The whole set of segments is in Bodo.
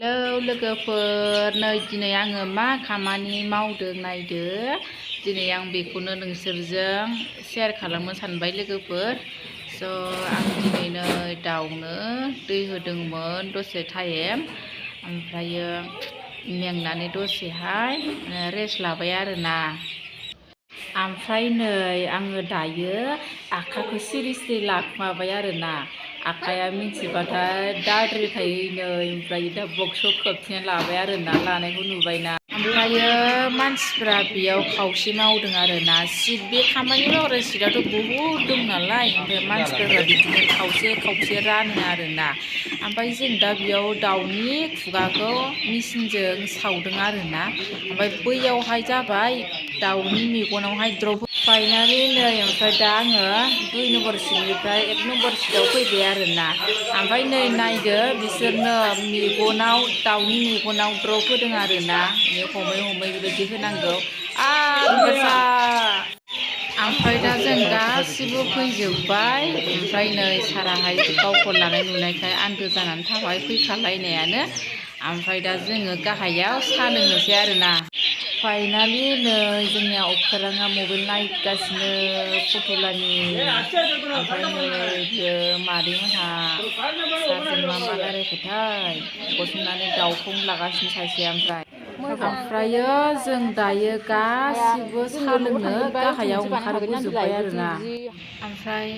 लोगोफोर नै दिनै आङो मा खामानि मावदों नायदो। दिनै आं बेखौनो नोंसोरजों शेयार खालामनो सानबाय लोगोफोर। आं दिनै नै दाउनो दै होदोंमोन दसे टाइम, ओमफ्रायो मेंनानै दसेहाय रेस्ट लाबाय आरोना। ओमफ्राय नै आङो दायो आखाइखौ सिरि सिरि लाखुमाबाय आरोना। आखाइया मिथिबाथाय दाद्रिखायो नै, ओमफ्राय दा बक्सआव खोबथेना लाबाय आरोना, लानायखौ नुबायना। ओमफ्रायो मानसिफ्रा बेयाव खावसे मावदों आरोना। बे खामानि मावग्रा सिटआथ' बहुद दं नालाय, ओमफ्राय मानसिफोरा बिदिनो खावसे खावसे रानो आरोना। ओमफ्राय जों दा बेयाव दाउनि खुगाखौ मेचिनजों सावदों आरोना। ओमफ्राय बैयावहाय जाबाय दाउनि मेगनावहाय द्रप फाइनालि नै, ओमफ्राय दा आङो 2 नम्बर सिटनिफ्राय 1 नम्बर सिटआव फैबाय आरोना। ओमफ्राय नै नायदो बिसोरनो मेगनाव, दाउनि मेगनाव द्रप होदों आरोना। हमै हमै बेबायदि होनांगौ। ओमफ्राय दा जों गासिबो फैजोब्बाय। ओमफ्राय नै साराहाय गावखौ लानाय नुनायखाय आन्दो जानानै थाबाय, फैखालायनायानो। ओमफ्राय दा जोङो गाहायाव साहा लोंनोसै आरोना। फाइनालि नै जोंनिया अख्राङा मबाइल नायगासिनो फट'लानि। ओमफ्राय नै बियो मादैमोनहा सारजों मा रायलायखोथाय, गसंनानै दाउखौनो लागासिनो सासेया। ओमफ्रायो जों दायो गासिबो साहा लोंनो गाहायाव ओंखारबोजोब्बाय आरोना। ओमफ्राय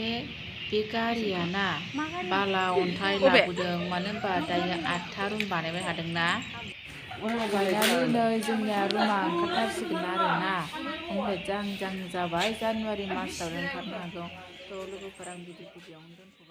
बे गारिया ना बाला अन्थाइ लाबोदों, मानो होनबा दायो 8था रुम बानायबाय थादोंना। फाइनालि नै जोंनिया रुमा ओंखारथारसिगोन आरोना। ओमफ्राय जां जां जाबाय, जानुवारि मासावनो ओंखारनो हागौ। लोगोफोर आं भिडिअखौ बेयावनो दोनथ'बाय।